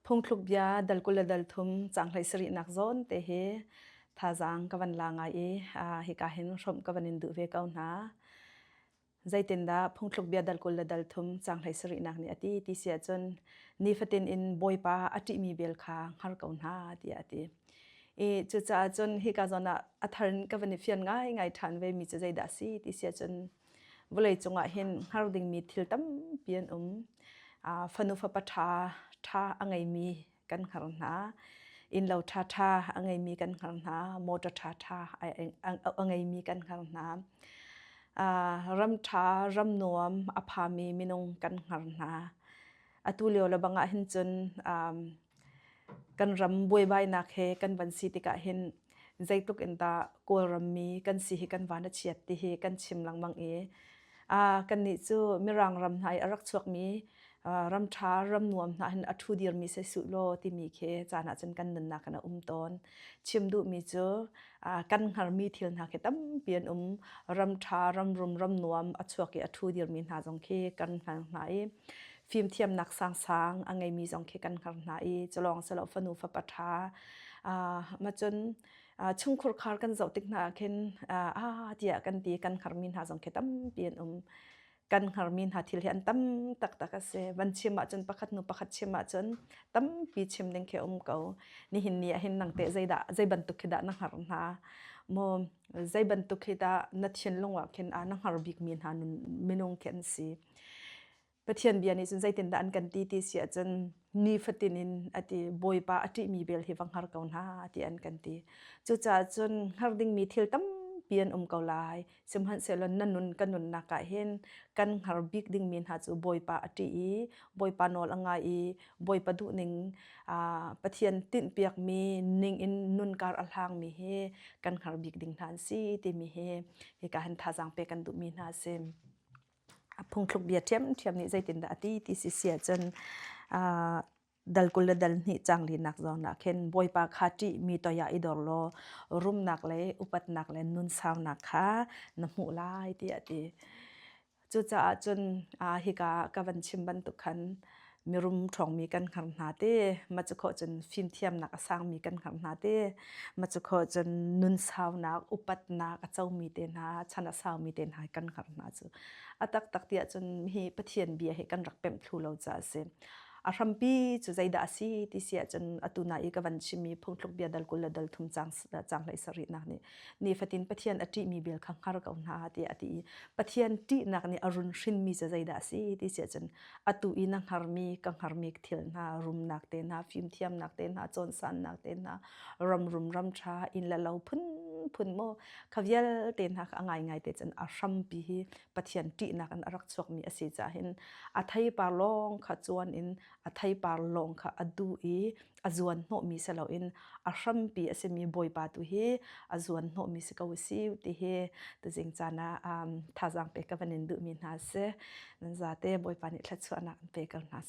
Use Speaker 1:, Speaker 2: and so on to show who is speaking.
Speaker 1: Phungthluk bia dal 20 le dal thum caang 17 nak zawn te hi thazaang ka van la ngai i hika hin hrawmh ka van in duh ve ko hna. Zeitindah phungthluk bia dal 20 le dal thum caang 17 nak nih a ti ti si ahcun nifatin in Bawipa a ṭihmi bel kha hngar ko hna tiah a ti. I cucaah cun hika zawn ah a thar in ka van i fian ngaingai ṭhan ve mi cu zeidah a si ti si ahcun Vawleicung ah hin hngar dingmi thil tampi an um. Fanu fapa ṭha ṭha a ngeimi kan hngar hna. Innlo ṭhaṭha a ngeimi kan hngar hna. Motor ṭhaṭha a ngeimi kan hngar hna. Ram ṭha, ram nuam a phami minung kan hngar hna. Atu lio le bang ah hin cun kan ram buaibainak he kan van si tikah hin zeitluk in dah Kawlram mi kan si hi kan van a chiat ti hi kan chim lengmang i kannih cu Mirang ram hna i a rak chuakmi ram ṭha ram nuam hna hin a ṭhu dirmi si suh law timi khi caan ah cun kan nunnak in a um tawn. Chim duhmi cu kan hngarmi thil hna khi tampi an um. Ram ṭha, ram rum, ram nuam a chuak i a ṭhu dirmi hna zong khi kan hngar hna i fimthiamnak sangsang a ngeimi zong khi kan hngar hna i culawng silo fanu fapa ṭha ma cun chungkhur khar kan zoh tik hna ah khin a tiah kan ti kan hngarmi hna zong khi tampi an um. Kan hngarmi hna thil hi an tam taktak a si. Van chim ahcun pakhat hnu pakhat chim ahcun tampi chim ding khi a um ko. Nihin ni ah hin nang teh zeidah zei bantuk khi dah na hngar hna? Maw zei bantuk khi dah na thinlung ah khin na hngar bikmi hna minung khi an si. Pathian bia nih cun zeitindah an kan ti ti si ahcun nifatin in a ti Bawipa a ṭihmi bel hi va hngar ko hna ti an kan ti. Cucaah cun hngar dingmi thil tampi an um ko lai. Sihmanhsehlaw na nun ka nunnak ah hin kan hngar bik dingmi hna cu Bawipa a ṭih i Bawipa nawl a ngai i Bawipa duhning Pathian tinhpiakmi ning in nunkar a hlangmi hi kan hngar bik ding hna an si timi hi hika hin thazaang pek kan duhmi hna a si. A phungthluk bia ṭhiamṭhiam nih zeitindah a ti ti si si ahcun dal 20 le dal hnih caang linak zawn ah khin Bawipa kha ṭih mi toi ah i dor law rumnak le upatnak le nunsaunak kha na hmuh lai tiah a ti. Cucaah cun hika ka van chim bantuk khan mirum ṭhawngmi kan hngar hna te, ma cu khawh cun fimthiamnak a sangmi kan hngar hna te, ma cu khawh cun nunsaunak, upatnak a comi te hna, chan a saumi te hna kan hngar hna cu. A taktak tiah cun hi Pathian bia hi kan rak pemh thlu lo caah a si. A hrampi cu zeidah a si ti si ahcun atu na i ka van chimmi phungthluk bia dal 20 le dal thum caang caang 17 nak nih nifatin Pathian a ṭihmi bel kha hngar ko hna tiah a ti i Pathian ṭihnak nih a run hrinmi cu zeidah a si ti si ahcun atu i na hngarmi ka hngarmi thil hna rumnak te hna fimthiamnak te hna cawnsannak te hna ramrum ramṭha inn le lo phunphun maw kha vialte hna kha a ngaingai te cun a hrampi hi Pathian ṭihnak in a rak chuakmi a si caah hin a theipar lawng kha cuan in a theipar lawng kha a duh i a zuan hnawhmi si loin a hrampi a simi Bawipa tu hi a zuan hnawhmi si ko si ti hi tuzing caan ah thazaang pek ka van in duhmi hna si. Nan zate Bawipa nih thluachuahnak in pe ko hna seh.